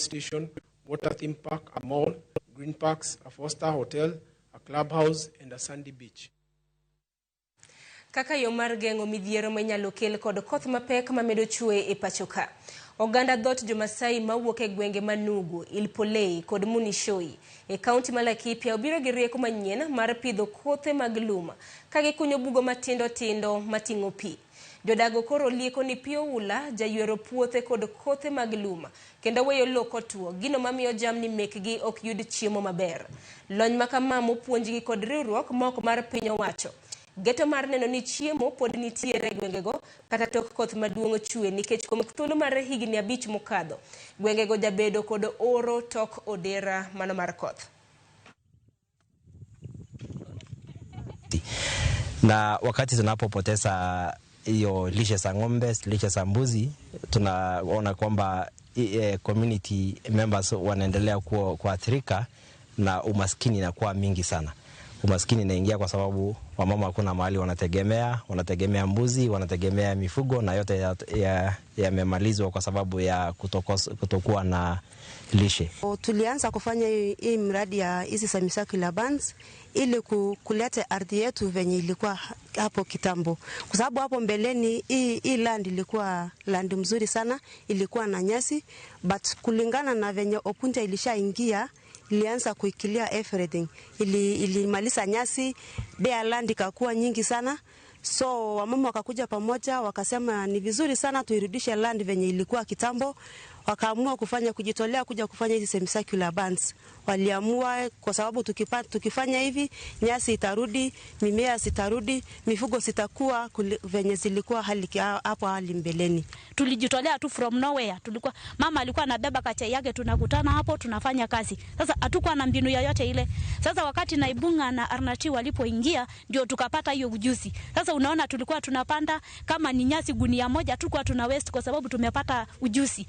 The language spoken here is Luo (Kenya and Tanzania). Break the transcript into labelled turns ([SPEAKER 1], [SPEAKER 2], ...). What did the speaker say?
[SPEAKER 1] Station, water theme park, a mall, green parks, a 4-star hotel, a clubhouse, and a sandy beach.
[SPEAKER 2] Kaka yo mar geng'o midhiero mainyalo kel kod koth mapek mamedo chwe e pacho ka. Oganda dhoot jo-Masai mawuok e gwenge ma Nugu, Ilpolei kod Munishoi e kaunti ma Laikipia obiro gi rieko manyien mar pidho kothe mag lum ka gikunyo bugo matindo tindo mating'o pi. Jodago koro lieko ni pi oula jaywero puothe kod kothe mag lum kendo weyo lowo kotuo, gino mamiyo jamni mekgi ok yud chiemo maber. Lony ma kama mopuonjgi kod riwruok ma ok mar piny owacho geto mar neno ni chiemo pod nitiere e gwengego kata tok koth maduong' chwe nikech kuom thuolo mar higni 5 mokadho gwengego jabedo kod oro tok odera mano mar koth.
[SPEAKER 3] Na wakati tunapopoteza hiyo lishe za ng'ombe, lishe za mbuzi, tunaona kwamba community members wanaendelea kuathirika na umaskini inakuwa mingi sana. Umaskini inaingia kwa sababu wamama hakuna mahali wanategemea, wanategemea mbuzi, wanategemea mifugo na yote yamemalizwa kwa sababu ya kutokuwa na lishe.
[SPEAKER 4] Tulianza kufanya hii mradi ya hizi semicircular bands ili kuleta ardhi yetu venye ilikuwa hapo kitambo. Kwa sababu hapo mbeleni hii land ilikuwa land mzuri sana, ilikuwa na nyasi, but kulingana na venye Opuntia ilishaingia ilianza kuikilia everything. Ilimaliza nyasi, bare land ikakuwa nyingi sana. So wamama wakakuja pamoja wakasema ni vizuri sana tuirudishe land venye ilikuwa kitambo. Wakaamua kujitolea kuja kufanya hizi semicircular bands. Waliamua kwa sababu tukifanya hivi nyasi itarudi, mimea sitarudi, mifugo sitakuwa venye zilikuwa hapo hali mbeleni.
[SPEAKER 5] Tulijitolea tu from nowhere. Mama alikuwa anabeba kachai yake, tunakutana hapo tunafanya kazi. Sasa hatukuwa na mbinu yoyote ile. Sasa wakati Naibunga na Arnati walipoingia ndio tukapata hiyo ujuzi. Sasa unaona tulikuwa tunapanda kama ni nyasi gunia moja tulikuwa tuna waste kwa sababu tumepata ujuzi.